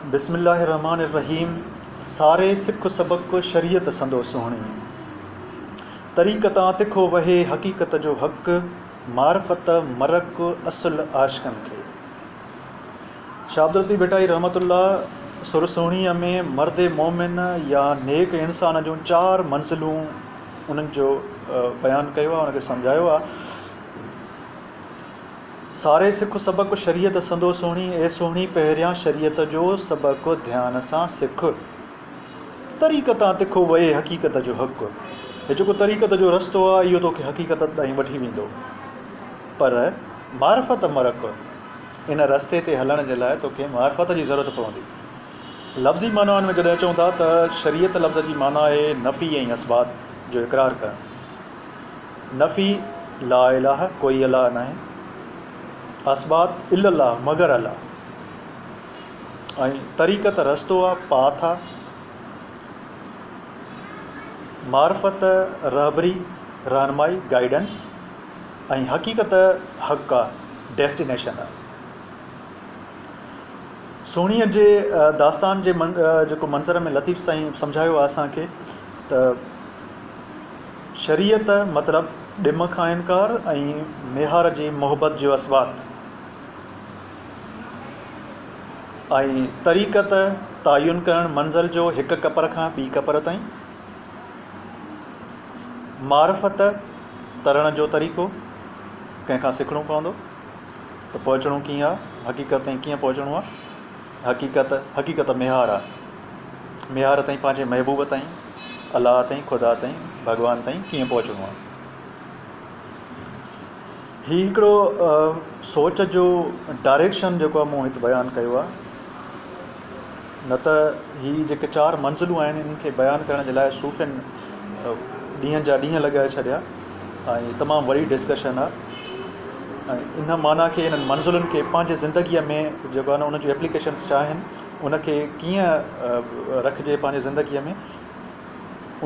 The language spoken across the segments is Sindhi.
بسم الله الرحمٰن الرحيم ساري سک سبق شريعت سندو سهڻي طريق تان تکو وهي حقيقت جو حق معرفت مرڪ اصل عاشقن کي شاھ عبداللطيف ڀٽائي رحمة الله سر سهڻيء ۾ مرد مومن يا نيڪ انسان جون چار منزلون انهن جو بيان ڪيو آهي ان کي سمجهايو آهي. ساري سک سبق شريعت سندو سهڻي اي سهڻي پهريان شريعت جو سبق ڌيان سان سک طريقتان تکو وئي حقيقت جو حق هي جيڪو طريقت جو رستو آ اهو توکي حقيقت تائين وٺي ويندو پر معرفت مرڪ ان رستي تي هلڻ جي لاء توکي معرفت جي ضرورت پوندي لفظي معنائن ۾ جڏهن اچون ٿا ته شريعت لفظ جي معنيٰ آهي نفي ۽ اثبات جو اقرار ڪرڻ نفي، لا اله، ڪوئي الله ناهي، اثبات، الا الله، مگر الله، ۽ طريقت رستو آ، پاٿ آ، معرفت رهبري، رهنمائي، گائيڊنس، ۽ حقيقت حق آ، ڊيسٽينيشن آ. سهڻيء جي داستان جي جيڪو منظر ۾ لطيف سائين سمجهايو آ اسان کي ته شريعت مطلب ڏم کان انڪار ۽ ميهار جي محبت جو اثبات ۽ طريقت تعين ڪرڻ منزل جو هڪ ڪپر کان ٻي ڪپر تائين، معرفت ترڻ جو طريقو ڪنهن کان سکڻو پوندو ته پهچڻو ڪيئن آ، حقيقت تائين ڪيئن پهچڻو آ. حقيقت، حقيقت ميهار آ. ميهار تائين پنهنجي محبوب تائين، الله تائين، خدا تائين، ڀڳوان تائين ڪيئن پهچڻو آ. هي هڪڙو سوچ جو ڊائريڪشن جيڪو آ مون هت بيان ڪيو آ. نه ته هي جيڪي چار منزلون آهن انهن کي بيان ڪرڻ جي لاء صوفين ڏينهن جا ڏينهن لڳائي ڇڏيا ۽ تمام وڏي ڊسڪشن آ. ۽ ان معنيٰ کي انهن منزلن کي پنهنجي زندگيء ۾ جيڪو آهي نه ان جون ايپليڪيشنس ڇا آهن ان کي ڪيئن رکجي پنهنجي زندگيء ۾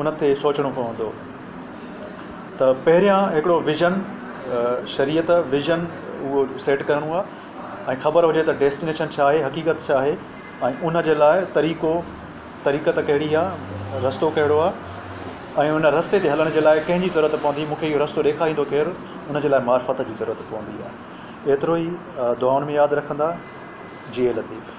ان تي سوچڻو پوندو ته پهريان هڪڙو ويزن شريعت ويزن اهو سيٽ ڪرڻو آهي ۽ خبر هجي ته ڊيسٽينيشن ڇا آهي حقيقت ڇا آهي ۽ ان جي لاء طريقو طريقت ڪهڙي آ، رستو ڪهڙو آ ۽ ان رستي تي هلڻ جي لاء ڪنهن جي ضرورت پوندي، مون کي اهو رستو ڏيکاريندو ڪير، ان جي لاء معرفت جي ضرورت پوندي آ. ايترو ئي دعائن ۾ ياد رکندا. جيئي لطيف.